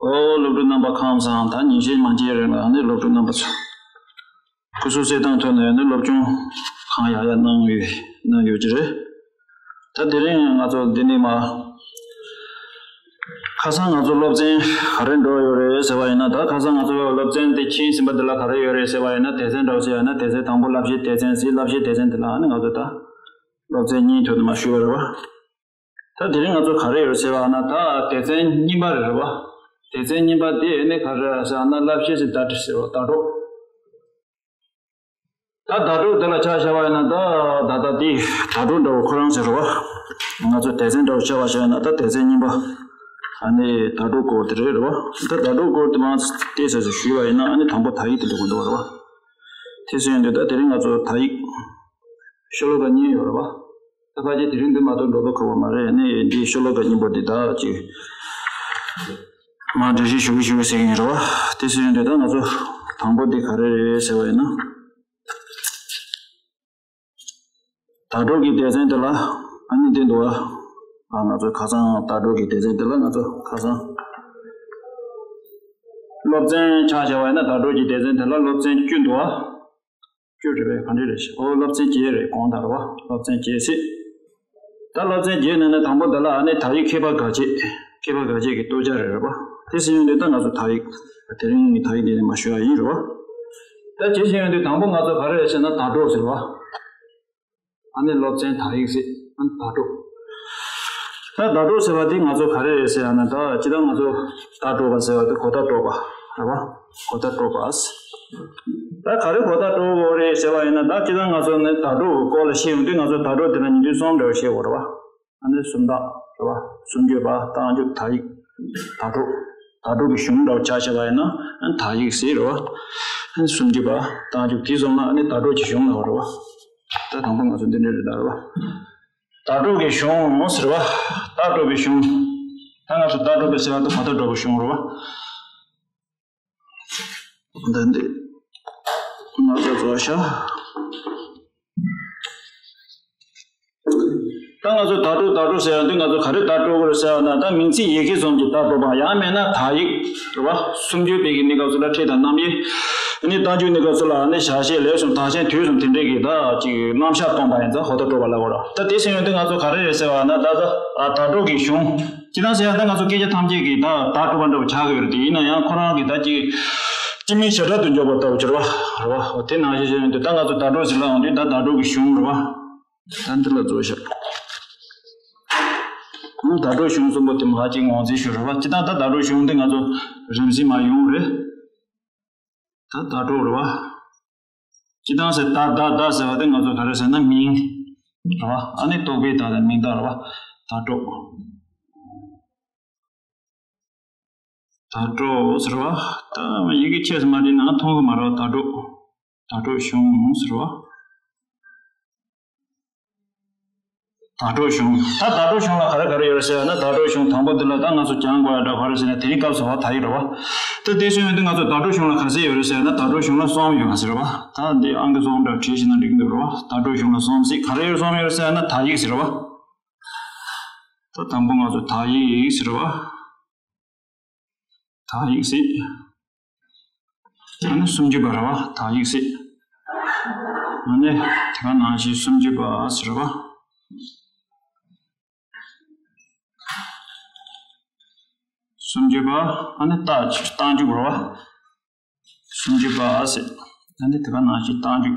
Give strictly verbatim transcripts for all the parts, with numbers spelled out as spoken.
ཨོ་སློབ་ཕྲུག་རྣམ་པ་ཁམས་བཟང་། ད་ཉིན་ཤས་མ་མཇལ་རིང་ལ་ནི་སློབ་ཕྲུག་རྣམ་པ་ཚོ་སྐུ་གཟུགས་གསལ་ཐང་ཐོག་ནས་ནི་སློབ་སྦྱོང་གང་ཡག་ཡག་གནང་ཡོད་གནང་ཡོད་ཀྱི་རེད། ད་དེ་རིང་ང་ཚོ་འདི་ནས་མ། ཁ་སང་ང་ཚོ་སློབ་ཚན་ག་རེ་འགྲོ་ཡོད་རེད་ཟེར་བ་ཡིན་ན། ད་ཁ་སང་ང་ཚོ་སློབ་ཚན་དེ་ཕྱིན་ཟིན་པ་འདི་ལ་ག་རེ་ཡོད་རེད་ཟེར་བ་ཡིན་ན། སྡེ་ཚན་འདྲ་བོ་ཞིག་ཡོད་ན། སྡེ་ཚན་དང་པོ་བསླབ་གཞིའི་སྡེ་ཚན་ཟེར། བསླབ་གཞིའི་སྡེ་ཚན་དེ་ལ་ནི་ང་ཚོ་ད་སློབ་ཚན་གཉིས་ཐོག་ནས་མ་ཞུས་པ་རེད་བ། ད་དེ་རིང་ང་ཚོ་ག་རེ་ཡོད་ཟེར་བ་ན། ད་སྡེ་ཚན་གཉིས་པ་རེད་བ། སྡེ་ཚན་གཉིས་པ་དེ་ནི་ག་རེ་ཟེར་ན། བསླབ་གཞི་ཟེར། བརྡ་ཟེར་བ། བརྡ་སྤྲོད། ད་བརྡ་སྤྲོད་དེ་ལ་ཆ་བཞག་པ་ཡིན་ན། ད་ད་ལྟ་དེ་བརྡ་སྤྲོད་འདྲ་བོ་ཁོ་རང་ཟེར་བ། ང་ཚོ་སྡེ་ཚན་འདྲ་བོ་ཆ་བཞག་ན། ད་སྡེ་ཚན་གཉིས་པ་ཨ་ནི་བརྡ་སྤྲོད་སྐོར་དེ་རེད་རེད་བ། ད་བརྡ་སྤྲོད་སྐོར་དེ་མ་ཏོག་ཙམ་ཞུས་པ་ཡིན་ན། ཨ་ནི་དང་པོ་དག་ཡིག་དེ་འགྲོ་གི་འདུག་རེད་བ། དེ་སོང་ཡོང་དུས་ད་དེ་རིང་ང་ཚོ་དག་ཡིག་ཤོ་ལོ་ཀ་གཉིས་ཡོད་རེད་བ། ད་ཕལ་ཆེར་དེ་རིང་འདི་མ་གཏོགས་འགྲོ་ལོ་ཁག་པོ་མ་རེད། ཨ་ནི་འདི་ཤོ་ལོ་ཀ་གཉིས་པོ་འདི་ད་ཅིག་མར་འགྲེལ་བཤད་ཞུ་གི་ཞུ་གི་ཟེར་གྱི་ཡིན་རེད་བ། དེ་སོང་ཡོང་དུས་ད་ང་ཚོ་དང་པོ་འདི་ག་རེ་རེད་ཟེར་བ་ཡིན་ན། བརྡ་སྤྲོད་ཀྱི་སྡེ་ཚན་དེ་ལ་ཨ་ནི་འདི་འདུག་བ། ཨ་ང་ཚོ་ཁ་སང་བརྡ་སྤྲོད་ཀྱི་སྡེ་ཚན་དེ་ལ་ང་ཚོ་ཁ་སང་སློབ་ཚན་ཆ་བཞག་པ་ཡིན་ན། བརྡ་སྤྲོད་ཀྱི་སྡེ་ཚན་དེ་ལ་སློབ་ཚན་བཅུ་འདུག་བ། བཅུ་རེད་པས། ག་འདྲ་རེད། ཨོ་སློབ་ཚན་བརྒྱད་རེད། གོང་དང་རེད་བ། སློབ་ཚན་བརྒྱད་ཟེར། ད་སློབ་ཚན་བརྒྱད་ནང་ནས་དང་པོ་འདི་ལ་ཨ་ནི་དག་ཡིག་མཁས་པ་དགའ་སྐྱིད། མཁས་པ་དགའ་སྐྱིད་ཀྱི་སྟོབས་ཆ་རེད་རེད་བ། དེ་སོང་ཡོང་དུས་ད་ང་ཚོ་དག་ཡིག་དེ་རིང་གི་དག་ཡིག་འདི་ནས་མ་ཞུ་ཡ་ཡིན་རེད་བ། ད་དེ་སོང་ཡོང་དུས་དང་པོ་ང་ཚོ་ག་རེ་རེད་ཟེར་ན། བརྡ་སྤྲོད་ཟེར་བ། ཨ་ནི་སློབ་ཚན་དག་ཡིག་ཟེར། ཨ་ནི་བརྡ་སྤྲོད། ད་བརྡ་སྤྲོད་ཟེར་བ་དེ་ང་ཚོ་ག་རེ་རེད་ཟེར་ཡ་ན། ད་སྤྱིར་བཏང་ང་ཚོ་བརྡ་སྤྲོད་པ་ཟེར་བ་དེ་གོ་བརྡ་སྤྲོད་པ་རེད་བ། གོ་བརྡ་སྤྲོད་པ། ད་ག་རེ་གོ་བརྡ་སྤྲོད་དགོས་རེད་ཟེར་བ་ཡིན་ན། ད་སྤྱིར་བཏང་ང་ཚོ་ནི་བརྡ་སྤྲོད་ཀྱི་སྐོར་ལ་བཤད་ཡོང་དུས། ང་ཚོ་བརྡ་སྤྲོད་དེ་ལ་ཉིང་བསྡུས་གསུམ་འདྲ་བོ་བཤད་དགོས་རེད་བ། ཨ་ནི་སུམ་རྟགས་རེད་བ། སུམ་བརྗོད་པ། རྟགས་འཇུག། དག་ཡིག། བརྡ་སྤྲོད། བརྡ་སྤྲོད་ཀྱི་གཞུང་འདྲ་བོ་ཆ་བཞག་པ་ཡིན་ན། ཨ་ནི་དག་ཡིག་ཟེར་རེད་བ། ཨ་ནི་སུམ་བརྗོད་པ། རྟགས་འཇུག། དེ་གསུམ་ལ་ཨ་ནི་བརྡ་སྤྲོད་ཀྱི་གཞུང་ལབ་པ་རེད་བ། ད་དང་པོ་ང་ཚོ་འདི་འདྲ་རེད་ད་རེད་བ། བརྡ་སྤྲོད་ཀྱི་གཞུང་ཟེར་བ། བརྡ་སྤྲོད་པའི་གཞུང་། ད་ང་ཚོ་བརྡ་སྤྲོད་པའི་ཟེར་བ་དེ་གོ་བརྡ་སྤྲོད་པའི་གཞུང་རེད་བ། འདི་འདི། ང་ཚོ་རྫོགས་ཤག་ད་ང་ཚོ་བརྡ་སྤྲོད་བརྡ་སྤྲོད་ཟེར་ཡ་འདི་ང་ཚོ་ག་རེ་བརྡ་སྤྲོད་དགོས་རེད་ཟེར་བ་ན། ད་མིང་ཚིག་ཡི་གེ་གསུམ་གྱི་བརྡ་སྤྲོད་པ། ཡང་མིན་ན་དག་ཡིག་རེད་བ། སུམ་ཅུ་པའི་གི་གནས་སྐབས་སུ་ལ་ཕྲད་དང་རྣམ་དབྱེ། ཨ་ནི་རྟགས་འཇུག་གནས་སྐབས་སུ་ལ་ཨ་ནི་བྱ་བྱེད་ལས་གསུམ་དག་ཆེན་དུས་གསུམ་དེ་འདྲས་ཀྱི་ད་ཅིག་རྣམ་གཞག་སྟོན་པ་ཡིན་ཙང་གོ་བརྡ་སྤྲོད་པ་ལབ་དགོས་རེད། ད་དེ་ཟེར་ཡོང་དུས་ང་ཚོ་ག་རེ་རེད་ཟེར་བ་ན། ད་ད་ཨ་བརྡ་སྤྲོད་ཀྱི་གཞུང་། ཅི་ལྟར་ཟེར་ཡང་ད་ང་ཚོ་སྐད་ཆ་ཐམས་ཅད་ཀྱི་ད་བརྡ་སྤྲོད་པ་འདྲ་བོ་ཆགས་ཀྱི་ཡོད་རེད་དེ། ཡིན་ན་ཡང་ཁོ་རང་གི་ད་ཅིག་སྤྱི་མིང་བྱེ་བྲག་ཏུ་འཇོག་པ་ལྟ་བུ་གྱུར་བ་རེད་བ། དེ་ནང་བཞིན་བྱས་ཡོང་དུས་ད་ང་ཚོ་བརྡ་སྤྲོད་ཟེར་ལབ་ཡོང་དུས་ད་བརྡ་སྤྲོད་ཀྱི་གཞུང་རེད་བ། ད་འདི་ལ་རྫོགས་ཤག་བརྡ་སྤྲོད་གཞུང་གསུམ་པོ་དེ་མ་གཅིག་ངོས་འཛིན་ཞུ་རེད་བ། ཅི་ལྟར་ད་བརྡ་སྤྲོད་གཞུང་དེ་ང་ཚོ་རིམ་བཞིན་མར་ཡོང་རེད། ད་བརྡ་སྤྲོད་རེད་བ། སྤྱིར་བཏང་ཟེར་ད་ད་ད་ཟེར་བ་དེ་ང་ཚོ་ག་རེ་ཟེར་ན་མིང་རེད་བ། ཨ་ནི་རྟོག་པས་བཏགས་པའི་མིང་བརྡ་རེད་བ། བརྡ་སྤྲོད། བརྡ་སྤྲོད་ཟེར་བ། ད་ཡི་གེ་ཆེ་ཙམ་མ་བྲིས་ན་མཐོང་གི་མ་རེད་བ། བརྡ་སྤྲོད། བརྡ་སྤྲོད་གཞུང་ཟེར་བ། བརྡ་སྤྲོད་གཞུང་། ད་བརྡ་སྤྲོད་གཞུང་ལ་ག་རེ་ག་རེ་ཡོད་རེད་ཟེར་ན། བརྡ་སྤྲོད་གཞུང་དང་པོ་འདི་ལ་ད་ང་ཚོ་སྦྱང་དགོས་ཡ་འདྲ་ག་རེ་ཟེར་ན། དེ་རིང་སྐབས་སུ་བ་དག་ཡིག་རེད་བ། ད་དེ་སོང་ཡོང་དུས་ང་ཚོ་བརྡ་སྤྲོད་གཞུང་ལ་ག་ཚད་ཡོད་རེད་ཟེར་ན། བརྡ་སྤྲོད་གཞུང་ལ་གསུམ་ཡོད་ཟེར་བ། ད་འདི་ཨང་ཀི་གསུམ་འདྲ་བྲིས་ཤེས་ན་འགྲིག་གི་འདུག་རེད་བ། བརྡ་སྤྲོད་གཞུང་ལ་གསུམ་ཟེར། ག་རེ་ཡོད་གསུམ་ཡོད་རེད་ཟེར་ན་དག་ཡིག་ཟེར་བ། ད་དང་པོ་ང་ཚོ་དག་ཡིག་ཟེར་བ། དག་ཡིག་ཟེར། ཨ་ནི་སུམ་ཅུ་པ་རེད་བ། དག་ཡིག་ཟེར། ཨ་ནི་དེ་ག་ནང་བཞིན་སུམ་ཅུ་པ་ཟེར་བ། སུམ་ཅུ་པ། ཨ་ནི་རྟགས་རྟགས་འཇུག་རེད་བ། སུམ་ཅུ་པ་ཟེར། ཨ་ནི་དེ་ག་ནང་བཞིན་རྟགས་འཇུག་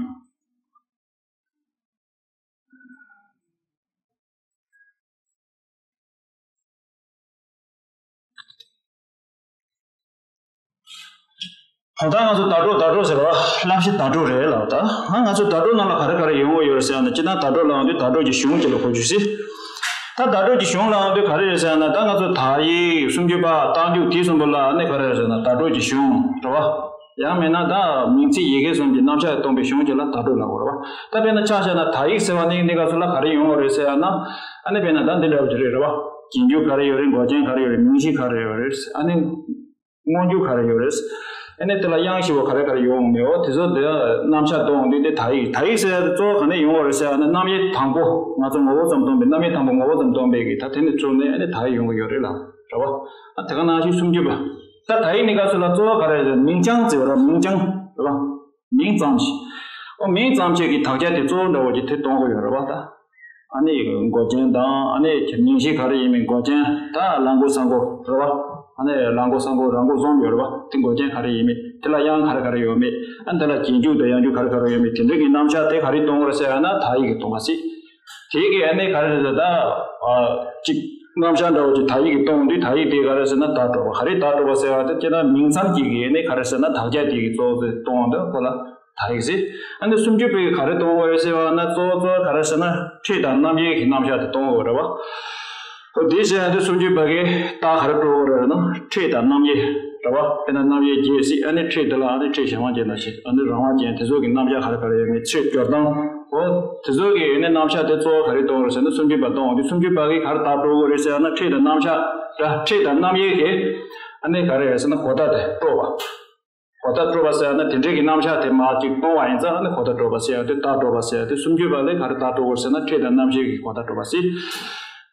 ད་ལྟ་ང་ཚོ་བརྡ་སྤྲོད་བརྡ་སྤྲོད་ཟེར་བ་བསླབ་གཞི་བརྡ་སྤྲོད་རེད་ལབ། ད་ང་ཚོ་བརྡ་སྤྲོད་ནང་ལ་ག་རེ་ག་རེ་ཡོང་གི་ཡོད་རེད་ཟེར་ན། སྤྱིར་བཏང་བརྡ་སྤྲོད་ལབ་ཡོང་དུས་བརྡ་སྤྲོད་ཀྱི་གཞུང་གཅིག་ལ་གོ་རྒྱུ་ཟེར། ད་བརྡ་སྤྲོད་ཀྱི་གཞུང་ལབ་ཡོང་དུས་ག་རེ་རེད་ཟེར་ན། ད་ང་ཚོ་དག་ཡིག་སུམ་ཅུ་པ་རྟགས་འཇུག་དེ་གསུམ་པོ་ལ་ཨ་ནི་ག་རེ་རེད་ཟེར་ན། བརྡ་སྤྲོད་ཀྱི་གཞུང་རེད་བ། ཡང་མིན་ན་ད་མིང་ཚིག་ཡི་གེ་གསུམ་གྱི་རྣམ་གཞག་སྟོན་པའི་གཞུང་གཅིག་ལ་བརྡ་སྤྲོད་ལབ་དགོས་རེད་བ། ད་དཔེར་ན་ཆ་བཞག་ན་དག་ཡིག་ཟེར་བ་ནི་འདི་ག་ཚོ་ལ་ག་རེ་ཡོང་བ་རེད་ཟེར་ཡ་ན། ཨ་ནི་དཔེར་ན་ད་འདི་འདྲ་བོ་ཅིག་རེད་རེད་བ། རྗེས་འཇུག་ག་རེ་ཡོད་རེད། འགོག་རྐྱེན་ག་རེ་ཡོད་རེད། མིང་གཞི་ག་རེ་ཡོད་རེད། ཨ་ནི་སྔོན་འཇུག་ག་རེ་ཡོད་རེད། ཨ་ནི་དེ་ལ་དབྱངས་བཞི་བོ་ག་རེ་ག་རེ་ཡོད་མེད་འོ་དེ་ཚོ་དེ་རྣམ་གཞག་སྟོན་འོང་དུས་དེ་དག་ཡིག་དག་ཡིག་ཟེར་ཡ་དེ་གཙོ་བོ་ག་ནས་ཡོང་བ་རེད་ཟེར་ཡ་ན། རྣམ་དབྱེ་དང་པོ་ང་ཚོ་ངོ་བོ་ཙམ་སྟོན་པའི་རྣམ་དབྱེ་དང་པོ་ངོ་བོ་ཙམ་སྟོན་པའི་གི་ད་དེ་ནས་བཙུགས་ནས་ཨ་ནི་དག་ཡིག་ཡོང་གི་ཡོད་རེད་ལ་རེད་བ། ཨ་དེ་ག་ནང་བཞིན་སུམ་ཅུ་པ། ད་དག་ཡིག་གནས་སྐབས་སུ་ལ་གཙོ་བོ་ག་རེ་རེད། མིང་རྐྱང་ཟེར་བ་ར། མིང་རྐྱང་རེད་པ། མིང་ཙམ་ཞིག་ཨོ་མིང་ཙམ་ཞིག་གི་དག་ཆ་དེ་གཙོ་བོ་འདྲ་བོ་ཅིག་དེ་སྟོན་གྱི་ཡོད་རེད་པ། ད་ཨ་ནི་མགོ་ཅན་དང་། ཨ་ནི་མིང་གཞི་ག་རེ་ཡིན་མིན་མགོ་ཅན་དང་། ལ་མགོ་ས་མགོ་རེད་པ། ཨ་ནི་ལ་མགོ་ས་མགོ་ར་མགོ་གསུམ་ཡོད་རེད་པ། དེ་མགོ་ཅན་ག་རེ་ཡིན་མིན། དེ་ལ་དབྱངས་ག་རེ་ག་རེ་ཡོད་མེད། ཨ་ནི་དེ་ལ་རྗེས་འཇུག་དང་ཡང་འཇུག་ག་རེ་ག་རེ་ཡོད་མེད། དེ་འདྲ་གི་རྣམ་གཞག་དེ་ག་རེ་སྟོན་གྱི་རེད་ཟེར་ཡ་ན། དག་ཡིག་གིས་སྟོན་པ་ཟེར། དེ་གི་ཨ་ནི་ག་རེ་རེད་ཟེར་ན། ད་ཨ་ཅིག་རྣམ་གཞག་འདྲ་བོ་ཅིག་དག་ཡིག་གིས་སྟོན་དུས། དག་ཡིག་དེ་ག་རེ་ཟེར་ན་བརྡ་སྤྲོད་པ། ག་རེ་བརྡ་སྤྲོད་པ་ཟེར་བ་དེ་སྤྱིར་བཏང་མིང་ཙམ་ཅིག་གི་ཨ་ནི་ག་རེ་ཟེར་ན་དག་ཆ་དེ་གི་གཙོ་བོ་དེ་སྟོན་དུས་ཁོ་ལ་དག་ཡིག་ཟེར། ཨ་ནི་སུམ་ཅུ་པའི་ག་རེ་སྟོན་གྱི་རེད་ཟེར་བ་ན། གཙོ་བོ་གཙོ་བོ་ག་རེ་ཟེར་ན་ཕྲད་དང་རྣམ་དབྱེ་གི་རྣམ་གཞག་དེ་སྟོན་གྱི་ཡོད་རེད་པ། འོ་དེ་བྱས་ཡང་དེ་སུམ་ཅུ་པ་གིས་རྟགས་ག་རེ་སྤྲོད་ཀྱི་རེད་ན། ཕྲད་དང་རྣམ་དབྱེ་རེད་པ། དཔེར་ན་རྣམ་དབྱེ་བརྒྱད་ཟེར། ཨ་ནི་ཕྲད་དེ་ལ་ཨ་ནི་ཕྲད་གཞན་དབང་ཅན་དང་ཞེས། ཨ་ནི་རང་དབང་ཅན། དེ་ཚོ་གི་རྣམ་གཞག་ག་རེ་ག་རེ་ཡོད་མེད། ཕྲད་སྦྱོར་སྟངས། འོ་དེ་ཚོ་གི་ཨ་ནི་རྣམ་གཞག་དེ་གཙོ་བོ་ག་རེ་སྟོན་གྱི་རེད་ཟེར་ན་སུམ་ཅུ་པ་སྟོན་གྱི་ཡོད་དུས། སུམ་ཅུ་པ་གིས་ག་རེ་བརྡ་སྤྲོད་ཀྱི་རེད་ཟེར་ན། ཕྲད་དང་རྣམ་གཞག་ར། ཕྲད་དང་རྣམ་དབྱེ་གི་ཨ་ནི་ག་རེ་ཟེར་ན་གོ་བརྡ་དེ་སྤྲོད་པ། གོ་བརྡ་སྤྲོད་པ་ཟེར་ཡ་ན་དེ་འདྲའི་གི་རྣམ་གཞག་དེ་མར་ཅིག་སྟོན་པ་ཡིན་ཙང་། ཨ་ནི་གོ་བརྡ་སྤྲོད་པ་ཟེར་ཡ་དེ། བརྡ་སྤྲོད་པ་ཟེར་ཡ་དེ། སུམ་ཅུ་པ་ལ་ག་རེ་བརྡ་སྤྲོད་དགོས་ཟེར་ན་ཕྲད་དང་རྣམ་གཞག་གི་གོ་བརྡ་སྤྲོད་པ་ཟེར།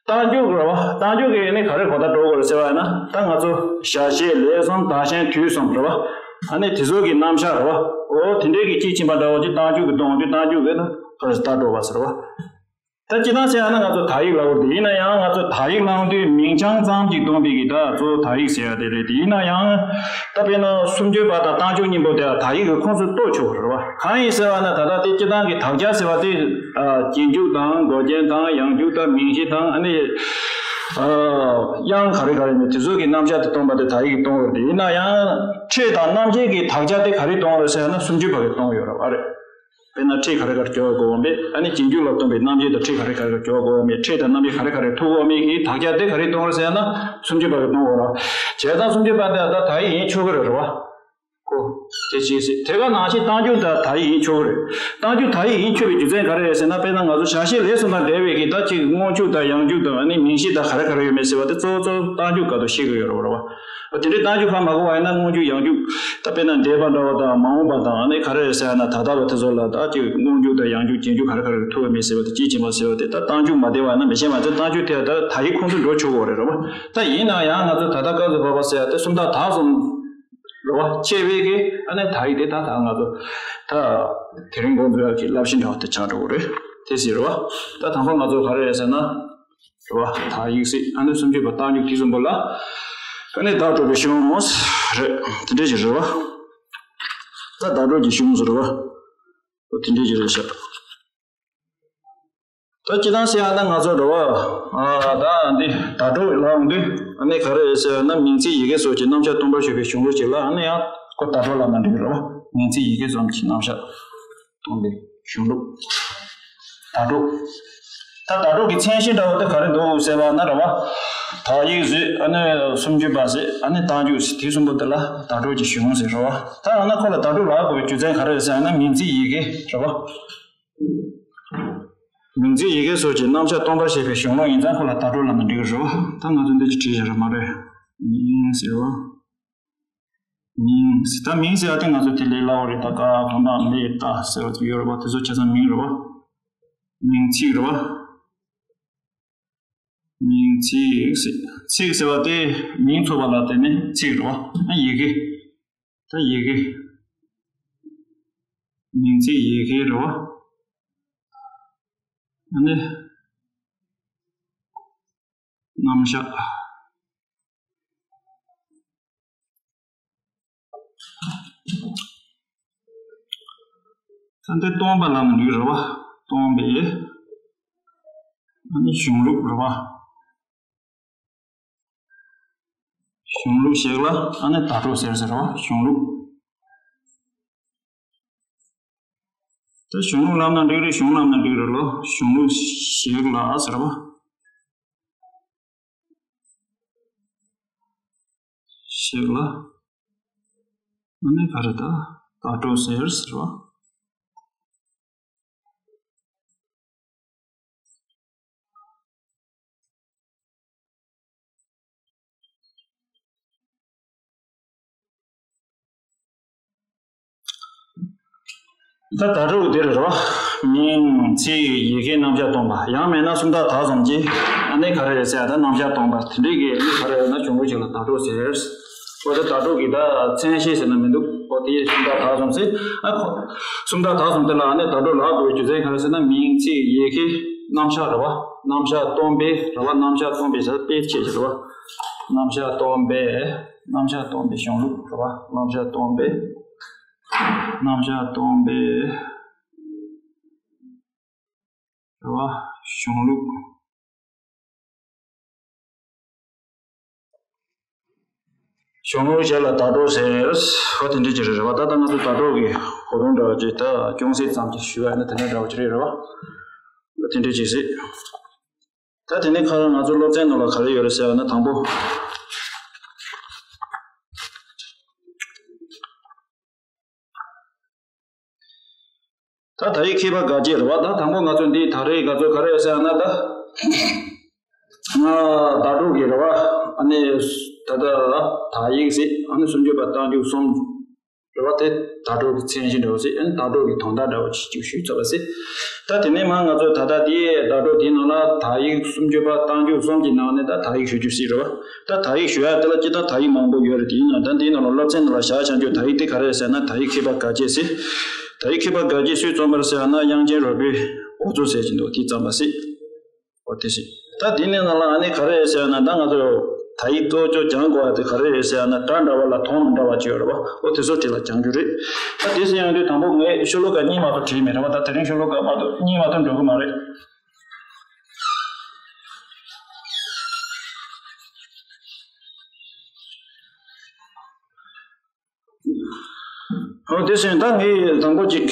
རྟགས་འཇུག་རེད་པ། རྟགས་འཇུག་གི་ཨ་ནི་ག་རེ་གོ་བརྡ་སྤྲོད་དགོས་ཟེར་བ་ཡིན་ན། ད་ང་ཚོ་བྱ་བྱེད་ལས་གསུམ་བདག་གཞན་དུས་གསུམ་རེད་པ། ཨ་ནི་དེ་ཚོ་གི་རྣམ་གཞག་རེད་པ། འོ་དེ་འདྲའི་གི་དཔྱིས་ཕྱིན་པ་འདྲ་བོ་ཅིག་རྟགས་འཇུག་གི་སྟོན་དུས། རྟགས་འཇུག་གི་ན་ག་རེ་བརྡ་སྤྲོད་པ་ཟེར་བ། ད་སྤྱིར་བཏང་བཤད་ཡ་ན་ང་ཚོ་དག་ཡིག་ལབ་དགོས་རེད། ཡིན་ན་ཡང་ང་ཚོ་དག་ཡིག་ལབ་དུས་མིང་རྐྱང་ཙམ་ཅིག་སྟོན་པའི་གི་ད་གཙོ་བོ་དག་ཡིག་ཟེར་ཡ་དེ་རེད་དེ། ཡིན་ན་ཡང་ད་དཔེར་ན་སུམ་ཅུ་པ་དང་རྟགས་འཇུག་གཉིས་པོ་དེ་དག་ཡིག་གི་ཁོངས་སུ་གཏོགས་ཆོག་གི་རེད་པ། གང་ཡིན་ཟེར་བ་ན། ད་ལྟ་དེ་སྤྱིར་བཏང་གི་དག་ཆ་ཟེར་བ་དེ། ཨ་རྗེས་འཇུག་དང་མགོ་ཅན་དང་ཡང་འཇུག་དང་མིང་གཞི་དང་། ཨ་ནི་ཨ་དབྱངས་ག་རེ་ག་རེ་ཡོད་མེད། དེ་ཚོ་གི་རྣམ་གཞག་དེ་སྟོན་པ་དེ་དག་ཡིག་གིས་སྟོན་གྱི་ཡོད་རེད་དེ། ཡིན་ན་ཡང་ཕྲད་དང་རྣམ་གཞག་གི་དག་ཆ་དེ་ག་རེས་སྟོན་གྱི་ཡོད་རེད་ཟེར་ན་སུམ་ཅུ་པ་གིས་སྟོན་གྱི་ཡོད་རེད་པ། རེད། དཔེར་ན་ཕྲད་ག་རེ་ག་རེ་སྦྱོར་དགོས་མེད། ཨ་ནི་རྗེས་འཇུག་ལ་སྟོན་པའི་རྣམ་དབྱེ་དང་ཕྲད་ག་རེ་ག་རེ་སྦྱོར་དགོས་མེད། ཕྲད་དང་རྣམ་དབྱེ་ག་རེ་ག་རེ་ཐུག་དགོས་མེད་ཀྱི་དག་ཆ་དེ་ག་རེས་སྟོན་རེད་ཟེར་ན་སུམ་ཅུ་པ་གིས་སྟོན་གྱི་ཡོད་རེད། བྱས་ཙང་སུམ་ཅུ་པ་དེ་ད་དག་ཡིག་ཡིན་ཆོག་གི་རེད། རེད་པ། ཁོ་དེ་གཅིག་ཟེར། དེ་ག་ནང་བཞིན་རྟགས་འཇུག་ད་དག་ཡིག་ཡིན་ཆོག་གི་རེད། རྟགས་འཇུག་དག་ཡིག་ཡིན་ཆོག་པའི་རྒྱུ་མཚན་ག་རེ་རེད་ཟེར་ན། དཔེར་ན་ང་ཚོ་བྱ་བྱེད་ལས་གསུམ་དང་འབྲེལ་བའི་གི་ད་ཅིག་སྔོན་འཇུག་དང་ཡང་འཇུག་དང་། ཨ་ནི་མིང་གཞི་དང་ག་རེ་ག་རེ་ཡོད་མེད་ཟེར་བ་དེ་གཙོ་བོ་གཙོ་བོ་རྟགས་འཇུག་སྐབས་སུ་ཤེས་དགོས་ཡོད་རེད་པ། རེད་པ། དེ་འདྲའི་རྟགས་འཇུག་ཧ་མ་གོ་བ་ཡིན་ན་སྔོན་འཇུག་ཡང་འཇུག་ད་དཔེར་ན་འདས་པ་འདྲ་བོ་དང་མ་འོངས་པ་དང་། ཨ་ནི་ག་རེ་རེད་ཟེར་ན་ད་ལྟ་བ་དེ་ཚོ་ལ་ད་ཅིག་སྔོན་འཇུག་དང་ཡང་འཇུག་རྗེས་འཇུག་ག་རེ་ག་རེ་ཐུག་ཡོད་མེད་ཟེར་བ་དེ། དཔྱིས་ཕྱིན་པ་ཟེར་བ་དེ་ད་རྟགས་འཇུག་མ་བསྡད་པ་ཡིན་ན་མི་ཤེས་མ་ཚད། རྟགས་འཇུག་དེ་ད་དག་ཡིག་ཁོངས་སུ་འགྲོ་ཆོག་གི་རེད། རེད་པ། ད་ཡིན་ན་ཡང་ང་ཚོ་ད་ལྟ་སྐབས་སུ་བབ་པ་ཟེར་ཡ་དེ་སུམ་རྟགས་དག་གསུམ་རེད་པ། ཕྱེ་བའི་གི་ཨ་ནི་དག་ཡིག་དེ་ད་ད་ང་ཚོ་ད་དེ་རིང་འགོ་འཛུགས་ཡག་གི་བསླབ་གཞི་འདྲ་བོ་དེ་ཆགས་འགྲོ་གི་རེད། དེ་ཟེར་རེད་པ། ད་དང་པོ་ང་ཚོ་ག་རེ་རེད་ཟེར་ན། རེད་པ། དག་ཡིག་ཟེར། ཨ་ནི་སུམ་ཅུ་པ་རྟགས་འཇུག་དེ་གསུམ་པོ་ལ་ཨ་ནི་བརྡ་སྤྲོད་པའི་གཞུང་རེད། དེ་འདྲ་ཞིག་རེད་པ། ད་བརྡ་སྤྲོད་ཀྱི་གཞུང་ཟེར་རེད་པ། འོ་དེ་འདྲ་ཞིག་རེད་ཤག་ད་སྤྱིར་བཏང་བཤད་ཡ་ན་ང་ཚོ་འགྲོ་བ། ཨ་ད་འདི་བརྡ་སྤྲོད་ལབ་ཡོང་དུས་ཨ་ནི་ག་རེ་ཟེར་ན། མིང་ཚིག་ཡི་གེ་སོགས་ཀྱི་རྣམ་གཞག་སྟོན་པར་བྱེད་པའི་གཞུང་ལུགས་ཅིག་ལ། ཨ་ནི་ཡང་ཁོ་བརྡ་སྤྲོད་ལབ་ན་འགྲིག་གི་རེད་པ། མིང་ཚིག་ཡི་གེ་གསུམ་གྱི་རྣམ་གཞག་སྟོན་པའི་གཞུང་ལུགས། བརྡ་སྤྲོད། ད་བརྡ་སྤྲོད་ཀྱི་མཚན་གཞི་འདྲ་བོ་དེ་ག་རེ་འདུག་ཟེར་བ་ན་རེད་པ། དག་ཡིག་ཟེར། ཨ་ནི་སུམ་ཅུ་པ་ཟེར། ཨ་ནི་རྟགས་འཇུག་ཟེར། དེ་གསུམ་པོ་དེ་ལ་བརྡ་སྤྲོད་ཀྱི་གཞུང་ཟེར་རེད་པ། ད་ཡང་ན་ཁོ་ལ་བརྡ་སྤྲོད་ལབ་དགོས་པའི་རྒྱུ་མཚན་ག་རེ་རེད་ཟེར་ན། མིང་ཚིག་ཡི་གེ་རེད་པ། མིང་ཚིག་ཡི་གེ་སོགས་ཀྱི་རྣམ་གཞག་སྟོན་པར་བྱེད་པའི་གཞུང་ལུགས་ཡིན་ཙང་ཁོ་ལ་བརྡ་སྤྲོད་ལབ་ན་འགྲིག་གི་རེད་པ། ད་ང་ཚོ་འདི་ཅིག་བྲིས་བཞག་ར་མ་རེད། མིང་ཟེར་བ། མིང་ཟེར། ད་མིང་ཟེར་བ་དེ་ང་ཚོ་དེ་ལས་སླ་བོ་རེད། ད་ཀ་ག་ན་ལེ་ད་ཟེར་བ་དེ་ཡོད་རེད་པ། དེ་ཚོ་ཆ་ཚང་མིང་རེད་པ། མིང་ཚིག་རེད་པ། མིང་ཚིག་ཟེར། ཚིག་ཟེར་བ་དེ་མིང་ཚོགས་པ་ལ་དེ་ནི་ཚིག་རེད་པ། ཨ་ཡི་གེ། ད་ཡི་གེ། མིང་ཚིག་ཡི་གེ་རེད་པ། ཨ་ནི་རྣམ་གཞག་ད་འདི་སྟོན་པ་ལབ་ན་འགྲིག་རེད་པ། སྟོན་པའི་ཨ་ནི་གཞུང་ལུགས་རེད་པ། གཞུང་ལུགས་ཤིག་ལ་ཨ་ནི་བརྡ་སྤྲོད་ཟེར་ཟེར་རེད་པ། གཞུང་ལུགས། ད་གཞུང་ལུགས་ལབ་ན་འགྲིག་རེད། གཞུང་ལབ་ན་འགྲིག་རེད་ལོ། གཞུང་ལུགས་ཤིག་ལ་ཟེར་བ། ཤིག་ལ། ཨ་ནི་ག་རེ་ད། བརྡ་སྤྲོད་ཟེར་ཟེར་བ། ད་བརྡ་སྤྲོད་དེ་རེད་པ། མིང་ཚིག་ཡི་གེ་རྣམ་གཞག་སྟོན་པ། ཡང་མིན་ན་སུམ་རྟགས་དག་གསུམ་གྱི་ཨ་ནི་ག་རེ་རེད་ཟེར་ཡ་ད་རྣམ་གཞག་སྟོན་པ་དེ་འདྲའི་གི་ཨ་ནི་ག་རེ་རེད་ན་གཞུང་ལུགས་ཤིག་ལ་བརྡ་སྤྲོད་ཟེར། འོ་ད་ད་དྲུག་གི་ད་མཚན་ཤས་ཟེར་ན་མི་འདུག་འོ་དེ་སུམ་རྟགས་དག་གསུམ་ཟེར། ཨ་ཁོ་སུམ་རྟགས་དག་གསུམ་དེ་ལ་ཨ་ནི་ད་དྲུག་ལབ་དགོས་རྒྱུ་མཚན་ག་རེ་ཟེར་ན། མིང་ཚིག་ཡི་གེ་རྣམ་གཞག་རེད་བ། རྣམ་གཞག་སྟོང་པའི་རེད་བ། རྣམ་གཞག་སྟོང་པའི་ཟེར་དཔེ་ཁྱད་ཆོས་རེད་བ། རྣམ་གཞག་སྟོང་པའི་རྣམ་གཞག་སྟོང་པའི་གཞུང་ལུགས་རེད་བ། རྣམ་གཞག་སྟོང་པའི་རྣམ་གཞག་སྟོང་པའི་རེད་བ། གཞུང་ལུགས། གཞུང་ལུགས་གཞན་ལ་ད་དྲུག་ཟེར། ཧོ་དེ་འདྲ་ཅིག་རེད་བ། ད་ལྟ་ང་ཚོ་ད་དྲུག་གི་གོ་རིམ་འདྲ་བ་ཅིག་ད་ཅུང་ཟད་ཙམ་ཅིག་ཞུས་པ་ཡིན་ན་དེ་འདྲ་འདྲ་བ་ཅིག་རེད་རེད་བ། ད་དེ་འདྲ་ཅིག་ཟེར། ད་དེ་ནས་ཁ་རང་ང་ཚོ་སློབ་ཚན་ནང་ལ་ག་རེ་ཡོད་རེད་ཟེར་བ་ན། དང་པོ། ད་དག་ཡིག་མཁས་པ་དགག་བྱ་རེད་བ། ད་དང་པོ་ང་ཚོ་འདི་ད་རེས་ང་ཚོ་ག་རེ་ཟེར་ན་ད། ང་ད་དྲུག་གི་རེད་བ། ཨ་ནི་ད་ལྟ་དག་ཡིག་ཟེར། ཨ་ནི་སུམ་ཅུ་པ་རྟགས་འཇུག་གསུམ་རེད་བ། དེ་ད་དྲུག་གི་མཚན་གཞི་འདྲ་བོ་ཟེར། ཨ་ནི་ད་དྲུག་གི་དོན་དག་འདྲ་བོ་ཅིག་ཅིག་ཞུས་ཚར་བ་ཟེར། ད་དེ་ནས་མ་ང་ཚོ་ད་ལྟ་དེ་ད་དྲུག་དེའི་ནང་ལ་དག་ཡིག་སུམ་ཅུ་པ་རྟགས་འཇུག་གསུམ་གྱི་ནང་ནས་ད་དག་ཡིག་ཞུ་རྒྱུ་ཟེར་རེད་བ། ད་དག་ཡིག་ཞུ་ཡ་དེ་ལ་སྤྱིར་བཏང་དག་ཡིག་མང་པོ་ཡོད་རེད། དེ་ཡིན་ན་ད་འདིའི་ནང་ལ་སློབ་ཚན་ནང་ལ་བཞག་བཞག་རྒྱུ་དག་ཡིག་དེ་ག་རེ་རེད་ཟེར་ན། དག་ཡིག་མཁས་པ་དགག་བྱ་ཟེར། དག་ཡིག་མཁས་པ་དགག་བྱ་སུས་རྩོམ་པ་རེད་ཟེར་ན། དབྱངས་ཅན་རོལ་པའི་འོ་ཚོ་ཟེར་གྱི་འདུག་དེས་བརྩམས་པ་ཟེར། འོ་དེ་ཟེར། ད་འདི་ནས་ནང་ལ་ཨ་ནི་ག་རེ་རེད་ཟེར་ན། ད་ང་ཚོ་དག་ཡིག་གཙོ་ཆེ་སྦྱང་དགོས་པ་དེ་ག་རེ་རེད་ཟེར་ན། སྒྲ་འདྲ་བ་ལ་དོན་མི་འདྲ་བ་ཅིག་ཡོད་རེད་བ། འོ་དེ་ཚོ་དེ་ལ་སྦྱང་རྒྱུ་རེད། ད་དེ་ཟེར་ཡོང་དུས་དང་པོ་ངས་ཤོ་ལོ་ཀ་གཉིས་མ་གཏོགས་བྲིས་མེད་རེད་བ། ད་དེ་རིང་ཤོ་ལོ་ཀ་མ་གཏོགས་གཉིས་མ་གཏོགས་འགྲོ་གི་མ་རེད། འོ་དེ་བཞིན་ད་ངས་དང་པོ་ཅིག་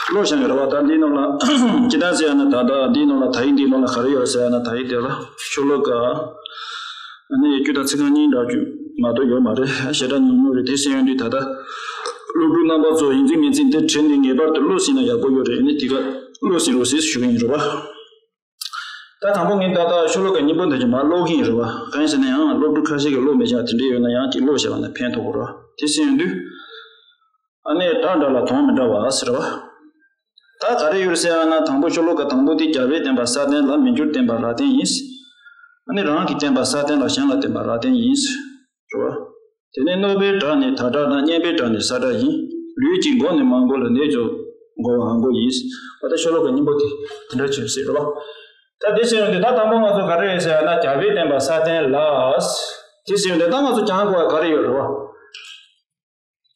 ཀློག་བཞག་ཡོད་རེད་བ། ད་འདིའི་ནང་ལ་ཅི་ལྟར་ཟེར་ཡ་ན། ད་ལྟ་འདིའི་ནང་ལ་དག་ཡིག་འདིའི་ནང་ལ་ག་རེ་ཡོད་ཟེར་ཡ་ན། དག་ཡིག་དེ་ལ་ཤོ་ལོ་ཀ་ཨ་ནི་བཅུ་དང་ཚིག་རྐང་གཉིས་འདྲ་བཅུ་མ་གཏོགས་ཡོད་མ་རེད། ཞེ་དྲག་ཉུང་ཉུང་རེད། དེ་ཟེར་ཡོང་དུས་ད་ལྟ་སློབ་ཕྲུག་རྣམ་པ་ཚོ་ཡིག་འཛིན་མིག་འཛིན་དེ་བྲིས་ནས་ངེས་པར་དུ་ཀློག་ཟིན་ན་ཡག་པོ་ཡོད་རེད། ཨ་ནི་དེ་ག་ཀློག་ཟིན་རོགས་ཟེར་ཞུ་གི་ཡིན་རེད་བ། ད་དང་པོ་ངས་ད་ལྟ་ཤོ་ལོ་ཀ་གཉིས་པོ་འདི་ཅིག་མར་ཀློག་གི་ཡིན་རེད་བ། གང་ཡིན་ཟེར་ན་ཡང་སློབ་ཕྲུག་ཁ་ཤས་ཀྱིས་ཀློག་མི་ཤེས་པ་དེ་འདྲ་ཡོད་ན་ཡང་ཅིག་ཀློག་བྱས་པ་ན་ཕན་ཐོགས་རེད་བ། དེ་ཟེར་ཡོང་དུས་ཨ་ནི་སྒྲ་འདྲ་ལ་དོན་མི་འདྲ་བ་ཟེར་བ། ད་ག་རེ་ཡོད་ཟེར་ཡང་ན། དང་པོ་ཤོ་ལོ་ཀ་དང་པོ་དེ་རྒྱལ་བས་བསྟན་པ་སྲ་བརྟན་ལ། མི་འགྱུར་བསྟན་པ་རབ་བརྟན་ཡིན། ཨ་ནི་རང་གིས་བསྟན་པ་སྲ་བརྟན་ལ། གཞན་ལ་བསྟན་པ་རབ་བརྟན་ཡིན། རེད་བ། དེ་ནས་གནོད་པའི་སྒྲ་ནི་ད་སྒྲ་དང་། སྙན་པའི་སྒྲ་ནི་ས་སྒྲ་ཡིན། ལུས་ཀྱི་མགོ་ནི་མ་མགོ་ལ། ནད་ཀྱང་མགོ་བ་མགོ་ཡིན། འོ་ད་ཤོ་ལོ་ཀ་གཉིས་པོ་དེ་དེ་འདྲ་བྱས་ཟེར་རེད་བ། ད་དེ་ཟེར་ཡོང་དུས་ད་དང་པོ་ང་ཚོ་ག་རེ་ཡོད་ཟེར་ཡ་ན། རྒྱལ་བས་བསྟན་པ་སྲ་བརྟན་ལ། དེ་ཟེར་ཡོང་དུས་ད་ང་ཚོ་སྦྱང་དགོས་པ་ག་རེ་ཡོད་རེད་བ།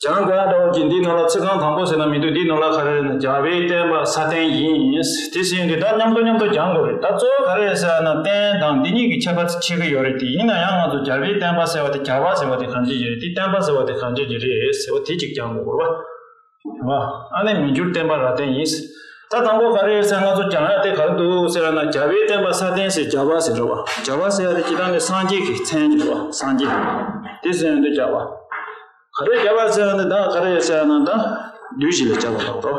སྦྱང་དགོས་ཡ་འདྲ་བོ་ཅིག་འདིའི་ནང་ལ་ཚིག་རྐང་དང་པོ་ཟེར་ན་མི་འདུག་འདིའི་ནང་ལ་ག་རེ་རེད་ན། རྒྱལ་བས་བསྟན་པ་སྲ་བརྟན་ཡིན། དེ་ཟེར་ཡོང་དུས་ད་མཉམ་དུ་མཉམ་དུ་སྦྱང་དགོས་རེད། ད་གཙོ་བོ་ག་རེ་རེད་ཟེར་ཡ་ན། བསྟན་དང་འདི་གཉིས་ཀྱི་ཁྱད་པར་ཕྱེ་གི་ཡོད་རེད། དེ་ཡིན་ན་ཡང་ང་ཚོ་རྒྱལ་བས་བསྟན་པ་ཟེར་བ་དེ། རྒྱལ་བ་ཟེར་བ་དེ་གང་ཅི་ཡིན་རེད། དེ་བསྟན་པ་ཟེར་བ་དེ་གང་ཅི་ཡིན་རེད་ཟེར་བ་དེ་གཅིག་སྦྱང་དགོས་རེད་བ། རེད་བ། ཨ་ནི་མི་འགྱུར་བསྟན་པ་རབ་བརྟན་ཡིན། ད་དང་པོ་ག་རེ་རེད་ཟེར་ན། ང་ཚོ་སྦྱང་ཡ་དེ་ག་རེ་འདུག་ཟེར་ན། རྒྱལ་བས་བསྟན་པ་སྲ་བརྟན་ཟེར་རྒྱལ་བ་ཟེར་རེད་བ། རྒྱལ་བ་ཟེར་ཡ་དེ་སྤྱིར་བཏང་ནས་སངས་རྒྱས་ཀྱི་མཚན་གྱི་རེད་བ། སངས་རྒྱས། དེ་ཟེར་ཡོང་དུས་རྒྱལ་བ། ག་རེ་རྒྱལ་བ་ཟེར་ཡ་ན། ད་ག་རེ་ཟེར་ཡ་ན། ད་བདུད་བཞི་ལས་རྒྱལ་བ་ལ་རོ།